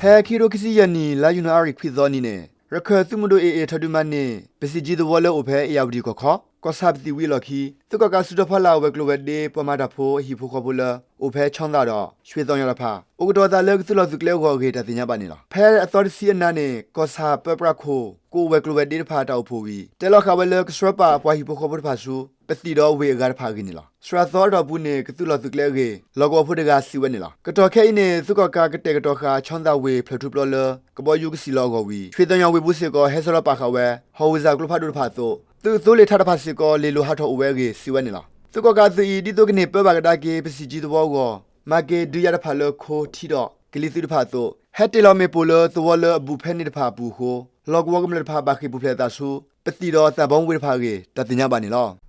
ဖဲခံကထိခံဆံယဲၢ်နံၣ် လါယနူၤအါရံၤခွံသီအနံၤန့ၣ် ရခၢၣ်သုးမုၢ်ဒိၣ် AA ထီၣ်ဒုးမၤန့ၢ် ပစံးကၠံသဝီလၢအိၣ်ဖဲအ့ၣ်ယၣ်ဝတံၣ်ကီၢ်ခီ ကီၢ်ဆၣ်ပသံၣ်ဝံၤအလီၢ်ခံ သုးကီၣ်ကးစုထီၣ်ဖီလာ် ဝဲၤကျိၤဝဲၤဒ့ပှၤမၤတၢ်ဖိအဟံၣ်ဖိဃီဖိလၢ အိၣ်ဖဲဆီသၣ်ဒီး ရွှေသီညါတဖၣ် အိၣ်ကတီၤအသးလၢကသုးလီၤသုးကျဲအဂီၢ်အဂ့ၢ် တၢ်သ့ၣ်ညါဘၣ်န့ၣ်လီၤ. ဖဲအသီတဆံအနၤန့ၣ် ကီၢ်ဆၣ်ပၢပြးခိၣ် ကအိၣ်ဝဲၤကျိၤဝဲၤဒ့တဖၣ်တၢ်အိၣ်ဖှိၣ်ဝံၤ တဲလီၤဃာ်ဝဲလၢကဆှၢပာ်အပှၤဟံၣ်ဖိဃီဖိတဖၣ်ဆူ ပသံၣ်ဒီးဝ့ၢ်အဂၤတဖၣ်အဂ့ၢ်န့ၣ်လီၤ. စှၤသီအတီၢ်ပူၤန့ၣ် ကသုးလီၤသုးကျဲအဂ့ၢ် လီၢ်ကဝီၤဖိတဂၤစံးဝဲန့ၣ်လီၤ. ကတီၢ်ခဲအံၤန့ၣ် သုးကီၣ်ကးကတဲာ်ကတီၤဃာ် ဆီသၣ်ဝ့ၢ်ဖျၢၣ်ထူပျီလၢ ကဘီယူၤကစံၣ်လီၤအဂီၢ်ဝံၤ ရွှေသီညါဝ့ၢ်ပူၤစ့ၢ်ကီး ဟဲဆှၢလီၤပာ်ဃာ်ဝဲ ဟီၣ်ဝ့ၣ်စၢ်ကျိဖးဒိၣ်တဖၣ်အသိး သုးအသိလ့ၣ်ထးတဖၣ်စ့ၢ်ကီး လ့ၣ်လိၤဟးထီၣ်အိၣ်ဝဲအဂ့ၢ် စံးဝဲန့ၣ်လီၤ. သုးကီၣ်ကးအသုးအံၤ ဒ်သိးကန့ၢ်ပၢဘၣ်ကဒါက့ၤ ပစံးကၠံသဝီအဂီၢ် မၤက့ၤဒုးယၤတဖၣ်လၢခိ ထံဒီး ကလံၤသုးတဖၣ်အသိး ဟဲတ့ၢ်လီၤမ့ၣ်ပိၢ်လၢသဝီလၢအဘူးဖဲန့ၣ်တဖၣ်အပူၤအဃိ လီၢ်ကဝီၤကမျၢၢ်တဖၣ် ဘၣ်ဃ့ၢ်ပူၤဖျဲးအသးဆူ ပသံၣ်ဒီးသၣ်ဘီမူဝ့ၢ်တဖၣ်အဂ့ၢ် တၢ်သ့ၣ်ညါဘၣ်န့ၣ်လီၤ.